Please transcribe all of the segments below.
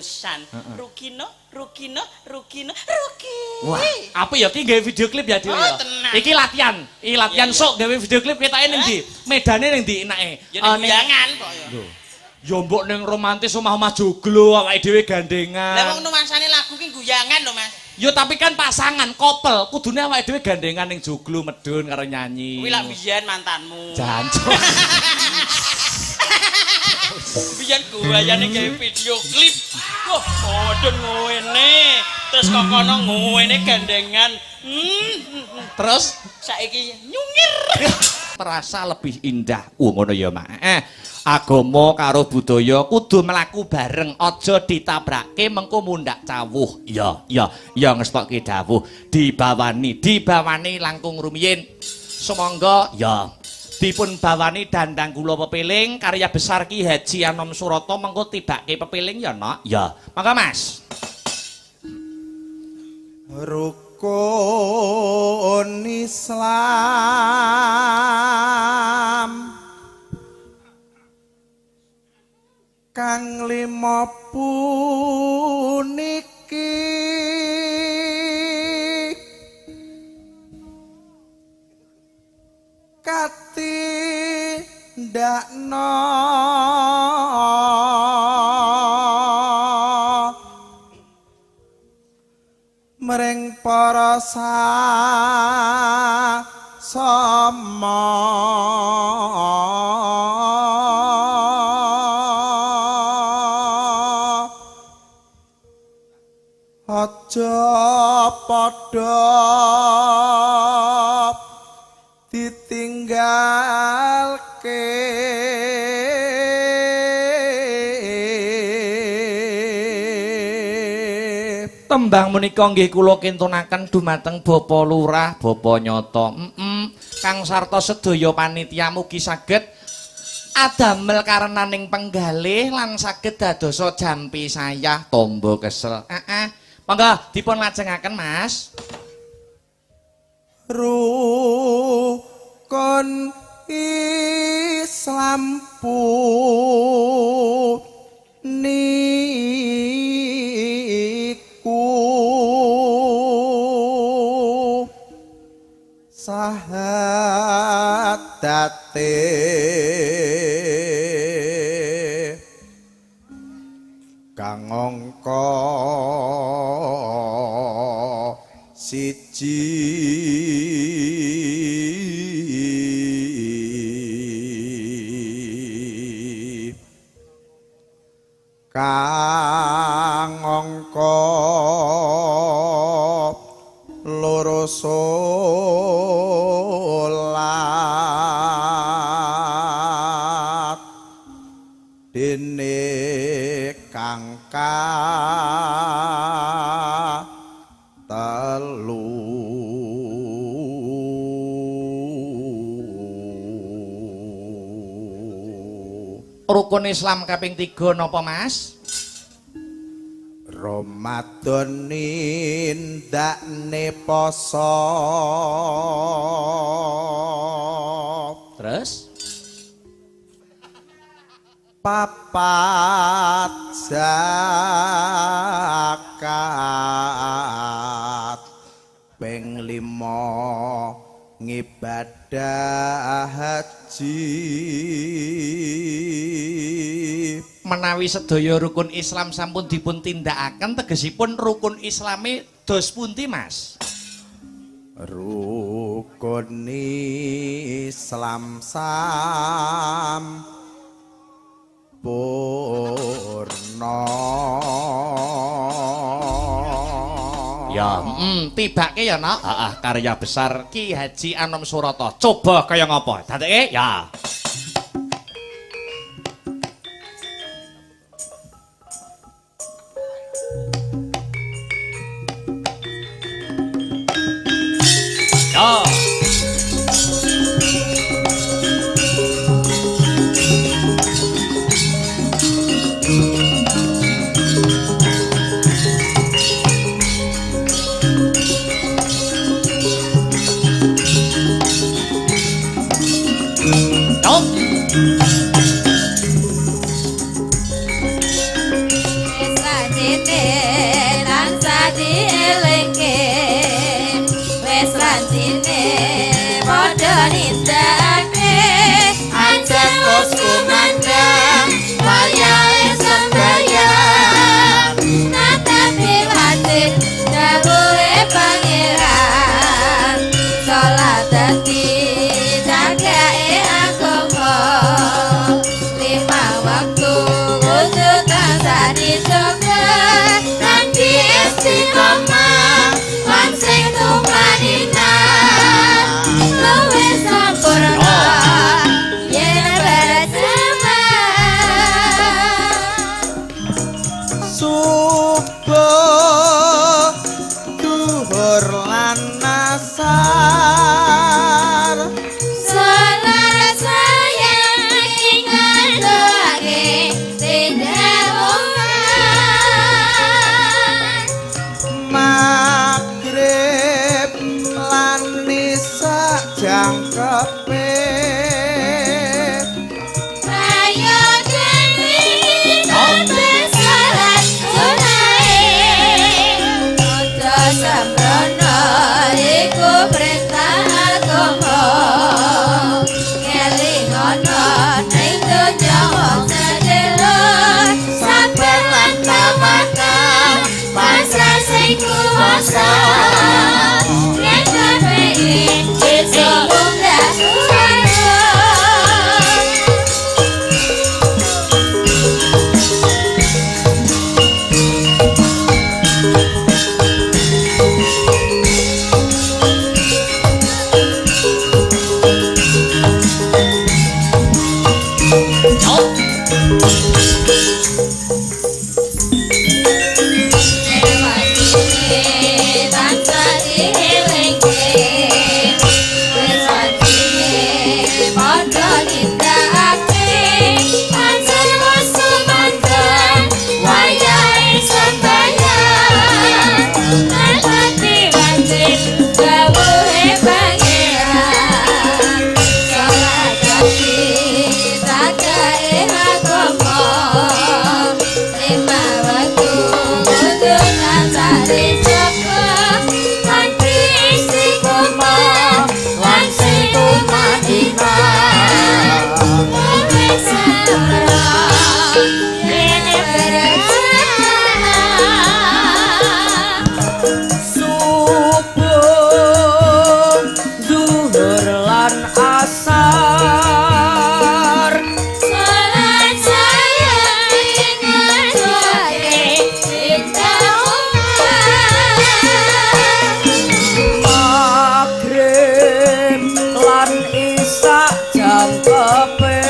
urusan. Rukino, Rukino, Rukino, Ruki. Wah, apa ya ki gawe video klip ya dhewe ya. Iki latihan, iki latihan sok gawe video klip ketoke ning ndi? Medane ning ndi enake? Ya ning guyangan kok ya. Lho. Ya mbok ning romantis omah-omah joglo awake dhewe gandengan. Lah wong nuansane lagu ki guyangan lho, Mas. Ya tapi kan pasangan, couple, kudune awake dhewe gandengan ning joglo medun karo nyanyi. Kuwi lak biyen mantanmu. Jancuk. Biyen guayane gawe video klip. Wah, medun ngene. Terus kok kono ngene gandengan. Terus saiki nyungir. Terasa lebih indah. Ngono ya, Mak. Agama karo budaya kudu mlaku bareng, aja ditabrake mengko mundhak cawuh. Ya, ya, ya ngestokke dawuh dibawani, dibawani langkung rumiyin. Sumangga ya dipun bawani dandang kula pepiling karya besar Ki Haji Anom Surata mengko tibake pepiling ya, Nok. Ya. Mangga, Mas. Rukun Islam kang lima puniki katindakno mring para sama aja padha ditinggalke. Tembang menika nggih kula kintunaken dumateng Bapak Lurah, Bapak Nyoto, kang sarta sedaya panitia mugi saged adamel karenaning penggalih lan saged dadosa jampi sayah tombo kesel. Monggo dipun lajengaken, Mas. Rukun Islam puniku sahadate kang angka siji kang angka loro salat dene kang telu. Rukun Islam kaping 3 napa, Mas? Ramadan nindakne poso. Terus papat zakat ping 5 ngibadah haji. Menawi sedaya rukun Islam sampun dipun tindakaken tegesipun rukun Islame dos pundi, Mas? Rukun Islam sampurna. Ya, tibake ya, Nak. Heeh, karya besar Ki Haji Anom Surata. Coba kaya ngapa? Dadeke ya. Ya. Wis lah, nindakake aja wis kumandhang wayahe sembayang natapi wajib dawuhe pangeran salat dadi cagake agama lima waktu kudu tansah dijaga kanthi istiqomah lan sing tumanina luwih sampurna yen berjamaah. Subuh duhur lan asar Salat sayang ngadake tindak umat magrib lan isya jangkepe ayo dene kabeh salat sunahe aja sembrono iku perintah agama ngelingono ning donya wong sedelo sabar lan tawakal pasrah sing kuwasa yen kepengin bisa munggah swarga. Subuh zuhur lan asar Salat sayang ngadake tindak umat magrib lan isya jangkepe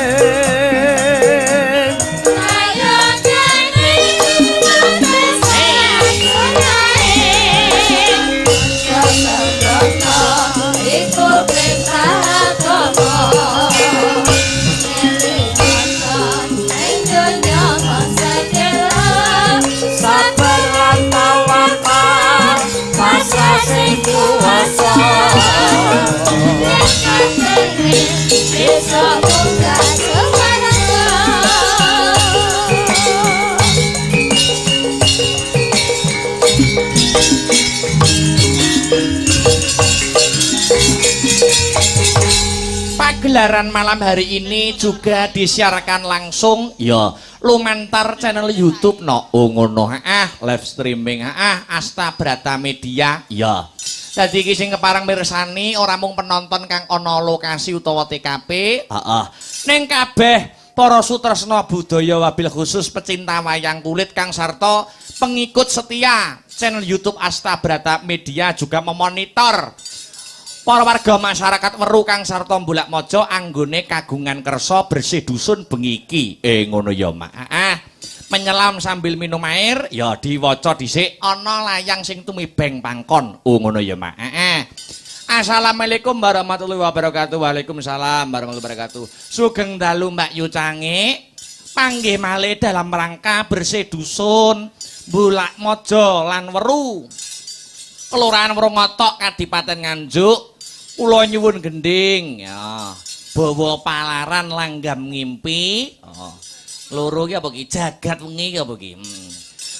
ayo dene kabeh salat sunahe sembrono iku perintah agama ngelingono ning donya wong sedelo sabar lan tawakal pasrah sing kuwasa yen kepengin bisa munggah swarga. Pagelaran malam hari ini juga disiarkan langsung ya lumantar channel YouTube no. Oh ngono live streaming Asta Brata Media ya. Dadi iki sing kepareng mirsani ora mung penonton kang ana lokasi utawa TKP, heeh. Ning kabeh para sutresna budaya wabil khusus pecinta wayang kulit kang sarta pengikut setia channel YouTube Asta Brata Media juga memonitor para warga masyarakat Weru kang sarta Bulak Mojo anggone kagungan kersa bersih dusun bengi iki. Ngono ya, Mak. Menyelam sambil minum air ya diwaca dhisik ana layang sing tumibeng pangkon. Oh ngono ya, Mak. Assalamualaikum warahmatullahi wabarakatuh. Waalaikumsalam warahmatullahi wabarakatuh. Sugeng dalu Mbak Yu Cange. Panggih malih dalam rangka bersih dusun Bulak Mojo lan Weru. Kelurahan Wrongotok Kadipaten Nganjuk. Kula nyuwun gending ya. Bawa palaran langgam ngimpi. Oh. Loro ki apa ki? Jagat wengi ki apa ki?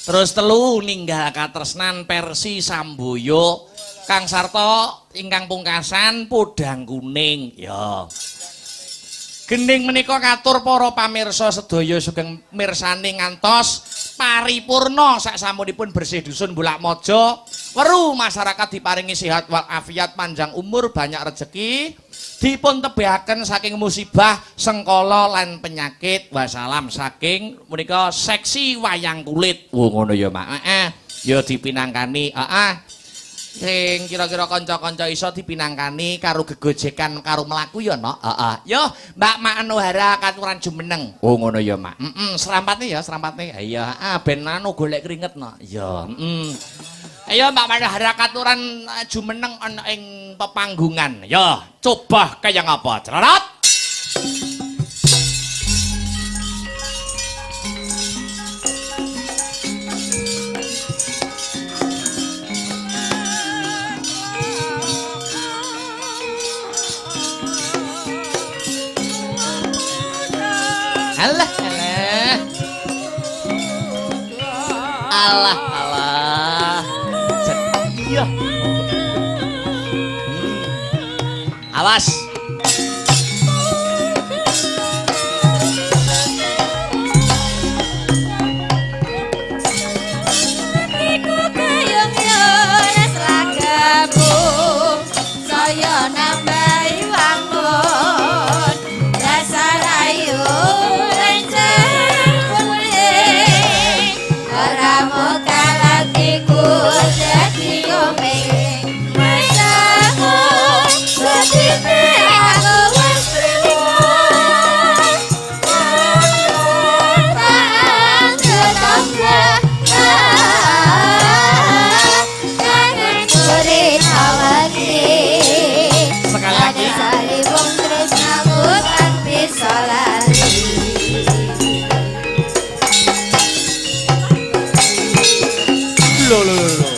Terus telu ninggal katresnan versi Samboyo. Kang Sarto ingkang pungkasan podang kuning. Ya. Gending menika katur para pamirsa sedaya sugeng mirsani ngantos paripurna sak samunipun bersih dusun Bulakmojo. Weru masyarakat diparingi sehat walafiat, panjang umur, banyak rezeki, dipun tebihaken saking musibah, sengkala lan penyakit. Wassalam saking menika seksi wayang kulit. Wo ngono ya, Mak. Heeh. Ya dipinangkani, heeh. Sing kira-kira kanca-kanca iso dipinangkani karo gegojekan karo mlaku ya, Nok. Heeh. Yo, Mbak Manohara katuran jumeneng. Oh, ngono ya, Mak. Heeh, serampatne ya, serampatne. Iya, heeh, ben anu golek keringet, Nok. Iya, heeh. Ayo Mbak Manohara katuran jumeneng ana ing pepanggungan. Yo, coba kaya ngapa? Cerot. Alah, alah. Alah, alah. Iya. Awas. Iku kayong yones lagamu, saya nambahi wangun, dasar ayu renceng kuning, ora mokal atiku dadi komeng, masaku sedine aku wis trimo. Sekali lagi. Lho lho lho.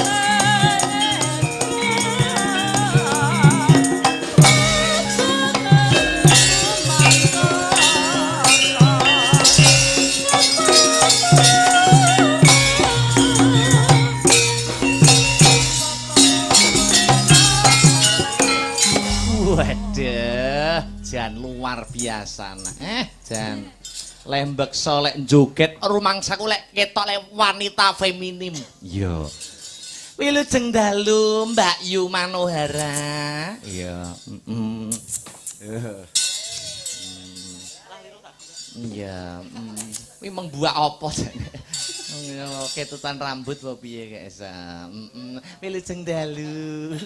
Waduh, jan luar biasa. Jan lembeksa lek joget rumangsaku lek ketok lek wanita feminim. Iya. Wilujeng dalu Mbak Yu Manohara. Iya, heeh. Iya, kuwi mengbuak apa jane? Ketutan rambut apa piye kek esa. Heeh. Wilujeng dalu.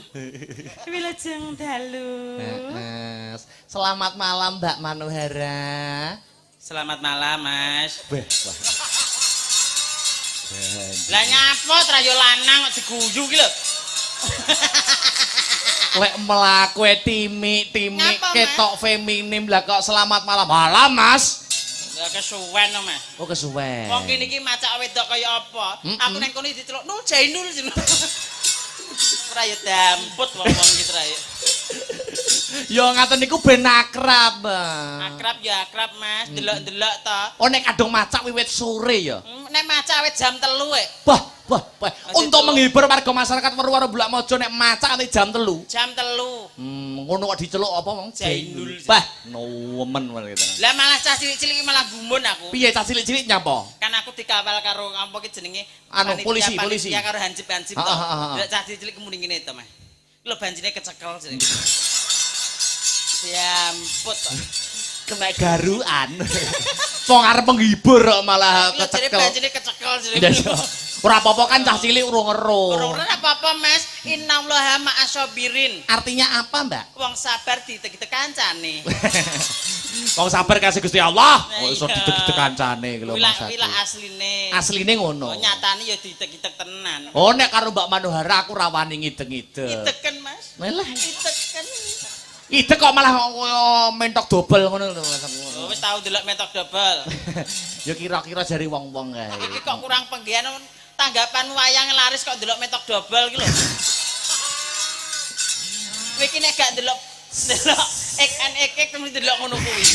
Wilujeng dalu. Heeh. Selamat malam Mbak Manohara. Selamat malam, Mas. Beh, wah. Lah nyapa trayo lanang kok diguyu ki lho. Lek mlaku timik-timik ketok feminim lah kok selamat malam. Malam, Mas. Lah kesuwen to, Mas. Oh, kesuwen. Wong kene iki macak wedok kaya apa? Aku nang kono diceluk, "Nul Jainul." Ora ya damput wong-wong iki trayo. Ya ngaten niku ben akrab. Akrab ya akrab, Mas. Delok-delok to. Oh, nek kadung macak wiwit sore ya. Nek macak wit jam 3 e. Wah, wah, wah. Untuk menghibur warga masyarakat Weru-weru Bulakmojo nek macak nanti jam 3. Jam 3. Ngono kok diceluk apa wong Jainul. Wah, nemen wae gitu. Lah malah cah cilik-cilik malah gumun aku. Piye cah cilik-cilik nyapa? Kan aku dikawal karo apa ki jenenge? Anu polisi, polisi. Ya karo hansip-hansip to. Lah cah cilik muni ngene to, Mas. Lho banjine kecekel jenenge. Ya ampun to. Kena garukan. Wong arep menghibur kok malah kecekel. Lho banjine kecekel jenenge. Ora apa-apa kan cah cilik urung ero. Ora apa-apa, Mas. Innallaha ma'asabirin. Artinya apa, Mbak? Wong sabar ditek-itek kancane. Wong sabar kasih Gusti Allah. Kok iso ditek-itek kancane iki lho Mas. Kuwi lak asline. Asline ngono. Oh, nyatane ya ditek-itek tenan. Oh, nek karo Mbak Manohara aku ra wani ngideng-ngideng. Ideken, Mas. Lah, ideken. Idek kok malah mentok dobel ngono lho. Oh, wis tau delok mentok dobel. Ya kira-kira jare wong-wong kae. Iki kok kurang penggian tanggapan wayang laris kok delok mentok dobel iki lho. Kowe iki nek gak delok delok ek en ek ek mesti delok ngono kuwi.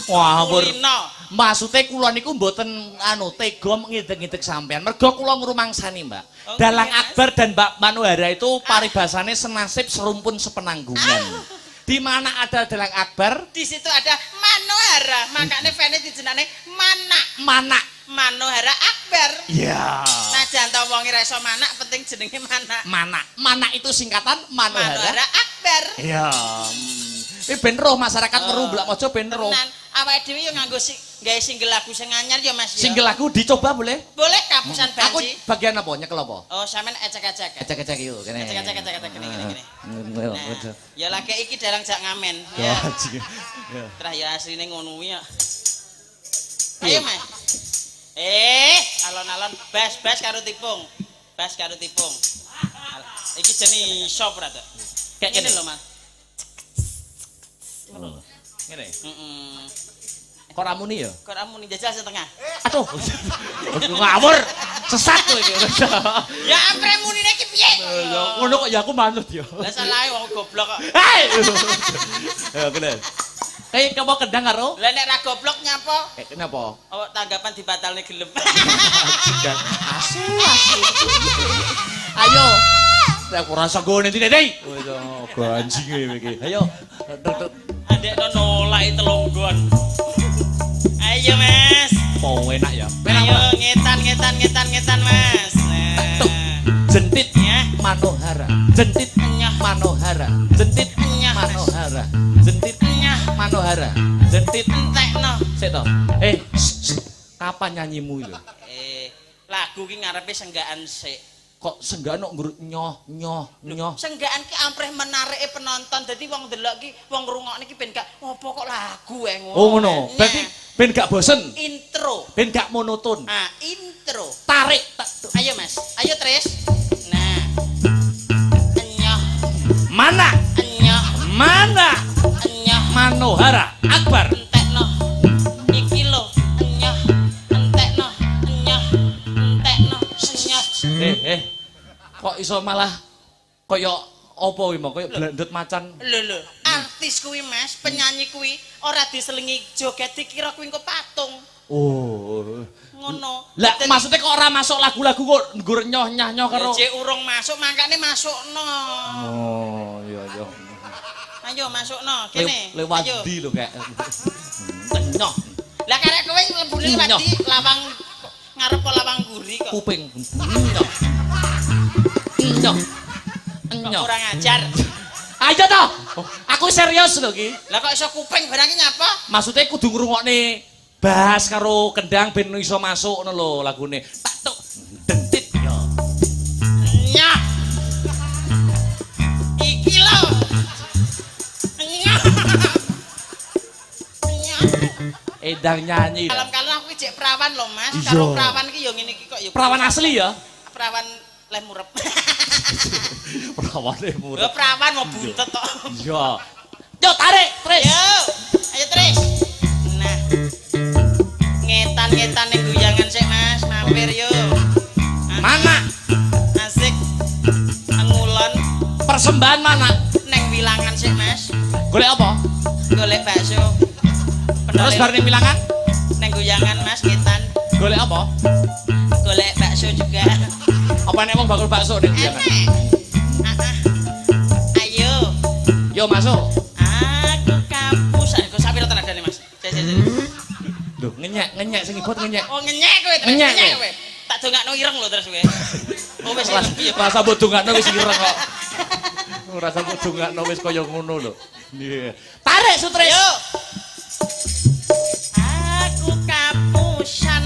Wah, Kulino. Maksude kula niku mboten anu tega ngidek-ngidek sampean. Mergo kula ngrumangsani, Mbak. Oh, Dalang iya, Mas. Akbar dan Mbak Manohara itu paribasane senasib serumpun sepenanggungan. Di mana ada Dalang Akbar, Di situ ada Manohara, makane fane dijenane Manak. Manak. Manohara Akbar. Iya. Najan to wong ora iso manak, penting jenenge Manak. Manak. Manak itu singkatan Manohara. Manohara Akbar. Iya. Ini ben roh masyarakat weruh Blak Mojo ben roh. Tenan, awake dhewe yo nganggo gawe single lagu sing anyar ya Mas ya. Single lagu dicoba boleh? Boleh kapusan Aku banci. bagian apa? Nyekel apa? Oh, sampean ecek-ecek. Ecek-ecek yuk kene. Ecek-ecek ecek-ecek kene kene kene. Nah, ya lagi iki dalang jak ngamen. Ya. Ya. Terah ya asline ngono kuwi ya. Ayo Mas. Alon-alon bas-bas karo tipung. Bas karo tipung. Iki jenenge iso ora to? Kayak Ngene ngene. lho Mas. Ngene. Heeh. Kok ra muni ya? Kok ra muni jajal setengah. Aduh. Ngawur. Sesat kowe iki. Ya ampre munine iki piye? Ya ngono kok ya aku manut ya. Lah salahe wong goblok kok. Hei. Ya kene. Kayak kamu kendang karo? Lah nek ra goblok nyapa? Eh kenapa? Oh, tanggapan dibatalne gelem. Asu asu. Ayo. Aku rasa gone intine, Dei. Ganjinge iki. Ayo. Adekno nolak telunggon. Ayo Mas. Po enak ya. Enak Ayo ora? ngetan ngetan ngetan ngetan Mas. Nah. Jentit Ya. Manohara. Jentit Nyah. Manohara. Jentit Nyah, Mas. Manohara. Jentit Nyah. Manohara. Jentit Entekno. sik to. Kapan nyanyimu itu? Lagu ki ngarepe senggaan sik. Kok senggaan kok nggur nyoh nyoh nyoh. Senggaan ki ampreh menarike penonton. Dadi wong ndelok ki, wong ngrungokne ki ben gak opo kok lagu ae ngono. Oh ngono. Nyah. Berarti ben gak bosen, intro. ben gak monoton. Ah, intro. Tarik. Ayo Mas, ayo Tris. Nah. Enyoh, Mana? enyoh, Mana? enyoh, Manohara Akbar. entekno. Iki lho, enyoh, entekno, enyoh, entekno, enyoh. Kok iso malah kaya apa kuwi mau kaya blendut macan. Lho lho, artis kuwi Mas, penyanyi kuwi ora diselingi joget dikira kuwi engko patung. Oh. Ngono. Lah maksudnya kok ora masuk lagu-lagu kok nggur nyoh nyah nyoh karo. Jek urung masuk mangkane masukno. Oh, iya iya. Ayo masukno kene. Lewat Ayo. ndi lho kek. Nyoh Lah karek kowe mlebune liwat Nyoh. ndi lawang ngarep kok lawang mburi kok. kuping. Nyoh. Nyoh. Kok Nyoh. kurang ajar. Ayo toh. Aku serius lho iki. Lah kok iso kuping barang iki nyapa? Maksudnya kudu ngrungokne bass karo kendang ben iso masuk ngono lho lagune. Tak tuk dentit yo. Nyah. Iki lho. Nyah. Nyah. Endang nyanyi. Kalem-kalem aku jek perawan lho Mas. Iya. Karo perawan iki yo ngene iki kok yo. Perawan asli ya? Perawan leh murep. Perawane Lho murep. perawan mau buntet tok. Iya. Yo tarik, Tris. Yo, ayo Tris. Nah. Ngetan-ngetan ning guyangan sik Mas, mampir yo. Mana? Asik. Ngulon Persembahan mana? neng wilangan sik Mas. Golek apa? Golek bakso. Terus bar ning wilangan neng guyangan Mas ngetan. golek apa? Golek bakso juga. Apa nek wong bakul bakso ning wilangan? Enek. Ah, ah. Ayo. Yo masuk. Aku kampus. Aku sapi tenagane Mas. Cek cek cek. Lho, ngenyek, ngenyek sing ibot ngenyek. Oh ngenyek kowe terus Ngenyek ngenyek kowe. kowe. Tak dongakno ireng lho terus kowe. Oh wis ireng piye. Rasa mbok dongakno wis ireng kok. Rasa mbok dongakno wis kaya ngono lho. Iya. Tarik Sutris. Yo. Aku kapusan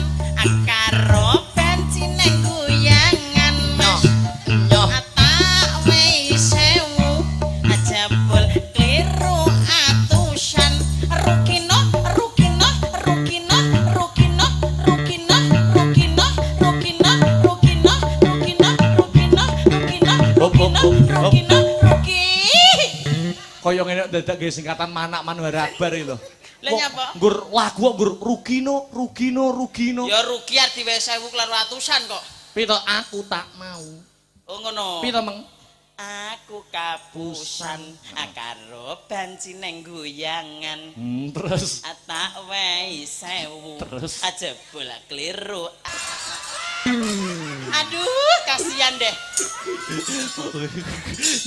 karo benci neng guyangan Mas. Nyoh. Tak wehi sewu jebul kliru atusan. Rukino rukino rukino rukino rukino rukino rukino rukino rukino rukino rukino Hop, hop, rukino hop, hop. rukino ruki. Kaya ngene dadak nggih singkatan Manak Manohara Akbar iki lho. Lah nyapa? Nggur lagu kok nggur Rugino, Rugino, Rugino. Ya rugi arep diwehi 1000 kleru atusan kok. Pito aku tak mau. Oh ngono. Pito meng? Aku kapusan karo banci neng guyangan. Terus Tak wehi 1000. Terus? Aja bola keliru. Aduh, kasihan deh.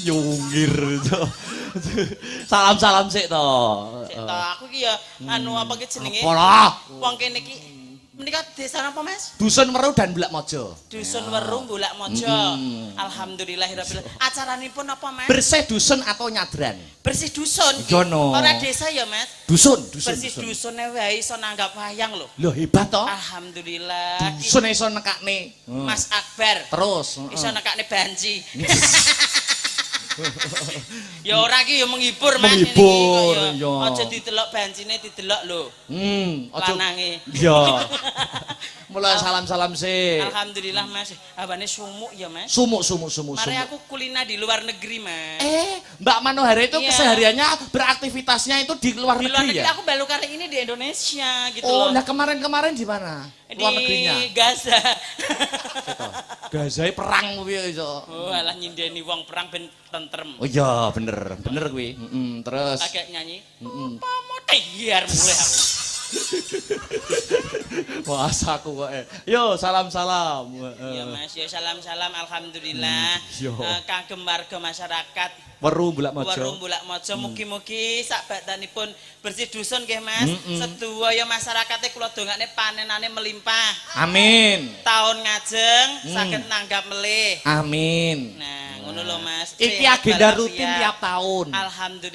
Nyungir to. Salam-salam sik to. Sik to, aku ki ya anu apa ki jenenge? Apa lah? Wong kene ki menika desa napa, Mas? Dusun Weru dan Bulak Mojo. Dusun Weru Bulak Mojo. Alhamdulillahirabbil. Acaranipun apa, Mas? Bersih dusun atau nyadran? Bersih dusun. Iya, no. Ora desa ya, Mas? Dusun, dusun. Bersih dusune wae iso nanggap wayang lho. Lho hebat to. Alhamdulillah. Dusun iso nekakne. Mas Akbar. Terus Iso nekakne banci. Ya ora ki ya menghibur, Mas. Ini ki Menghibur, kok ya. iya. Aja didelok bancine, didelok lho. Aja. Lanange. Iya. Mulai salam-salam sik. Alhamdulillah, Mas. Hawane sumuk ya, Mas. Sumuk sumuk sumuk Mari sumuk. aku kulina di luar negeri, Mas. Mbak Manohara itu Iya. kesehariannya beraktivitasnya itu di luar Di luar negeri negeri ya? aku baru kali ini di Indonesia gitu Oh, loh. nah kemarin-kemarin di mana? Di Luar negerinya. Gaza. Gaza perang kuwi iso. Oh, alah nyindeni wong perang ben tentrem. Oh iya, bener, bener kuwi. Terus Agak nyanyi. Apa mau teyar mulai aku. Wah, aku kok. Yo, salam-salam. Ya Mas, ya salam-salam alhamdulillah. Yo. Kagem warga masyarakat Weru Bulak Mojo. Weru Bulak Mojo mugi-mugi sakbadanipun bersih dusun nggih Mas. Sedaya masyarakate kula dongakne panenane melimpah. Amin. Tahun ngajeng saged nanggap melih. Amin. Nah, ngono lho Mas. Iki Sehat agenda walafiat. rutin tiap tahun. Alhamdulillah.